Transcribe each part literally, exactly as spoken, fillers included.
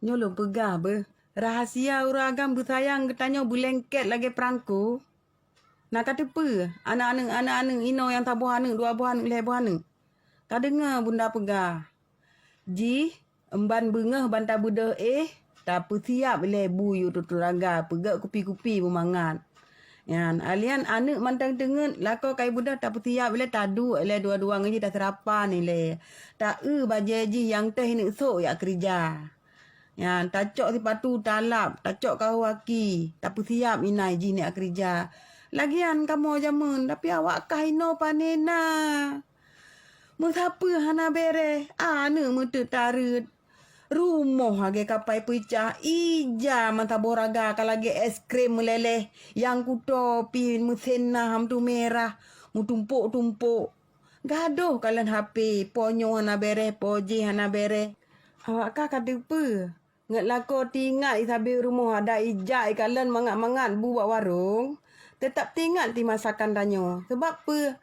Nyoe lôn peugah beuh, rahasia ureuëng agam beusayang geutanyoe beulengket lagée peurangko. Na ka teupeue, aneuk-aneuk, aneuk-aneuk inoe nyang saboh aneuk, dua boh aneuk, lhée boh aneuk. Ka deungoe bunda peugah, jih emban beungoh ban tabeudôh éh, tapeusiab ilée bu yue tutoe raga peugét kupi-kupi beumangat. Nyan, alian aneuk mantong teungeut, lakoe ka ibeudôh tapeusiab ilée, taduek ilée dua-dua ngon jih, taseurapan ilée. Ta-eu bajée jih nyang teuh ineuk sôk jak keurija. Nyan, tacok sipatu talab, tacok kaho aki, tapeusiab inan jih neujak keurija. Lagian kamoe jameun, tapi awak kah inoe pane na. Meusapeue hana béreh, aneuk meuteut tareuet. Rumoh lagée kapai peucah, ija meusaboh raga ka lagée es krem meuléléh, nyang kuto pih meusen na meutumerah, meutumpok-tumpok. Gadôh kalon H P, po nyoe hana béreh, po jéh hana béreh. Awak kah ka teupeue? Ngat lakoe teuingat i sabe rumoh adak ijak ikalon mangat-mangat bu bak warong, teutab teuingat ti masakan tanyoe. Sabab peue?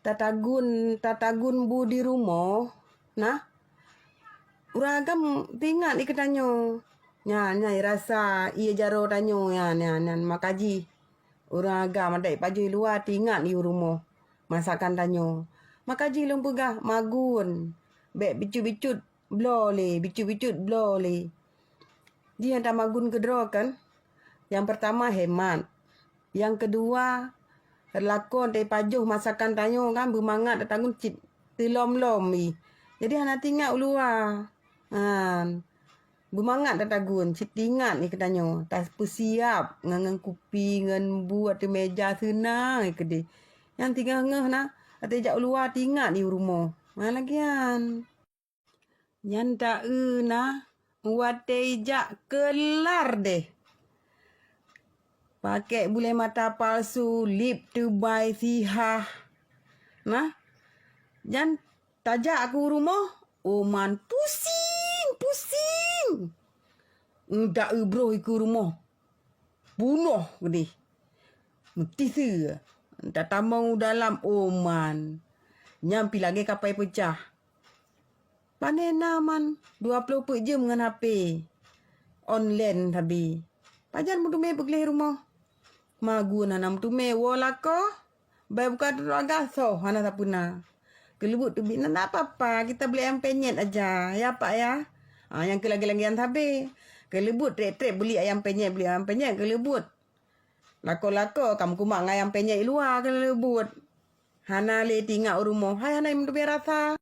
Tatagun, tatagun bu di rumoh, nah, ureuëng agam teuingat i keu tanyoe. Nyan, nyan rasa ié jaroe tanyoe nyan, nyan, nyan maka jih. Ureuëng agam adak ipajoh i luwa teuingat i rumoh masakan tanyoe. Maka jih lôn peugah magun, bék bicut-bicut bloe lé, bicut-bicut bloe lé. Jih nyang tamagun keudroe kan, nyang peurtama hemat, nyang keudua lakon teupajoh masakan tanyoe kan beumangat tatagun cit teulom-lom i. Jadi hana teuingat u luwa. Han. Beumangat tatagun, cit teuingat i keu tanyoe, tapeusiab ngon, ngon kupi, ngon bu ateueh meja seunang i keudeh. Nyang teungoh-ngoh na, watée jak u luwa teuingat i rumoh. Nyan lagian. Nyan ta-eu na, watée ijak keular deh. Pakek bulée mata palsu, lip teubai sihah. Nah, nyan tajak keu rumoh, oman pusing, pusing. Ndak eubroh i keu rumoh. Bunoh geudeh. Meutiseu. Tatamong u dalam oman. Nyang pi lagée kapai peucah. Pane na man dua ploh peuet jeuem ngon H P online sabe. Pajan meuteumé peugleh rumoh? Magun hana meuteumé woe lakoe, bai buka tutoe raga soh hana sapeue na. Keuleubut teubiet na, "Ndak apa-apa, kita beli ayam penyet aja, ya Pak ya." Ha, nyang keu lagée-lagée nyan sabe. Keuleubut treb-treb beli ayam penyet, beli ayam penyet keuleubut. Lakoe-lakoe ka meukumak ngon ayam penyet i luwa keuleubut. Hana lé teuingat u rumoh, hai hana meuteumé rasa.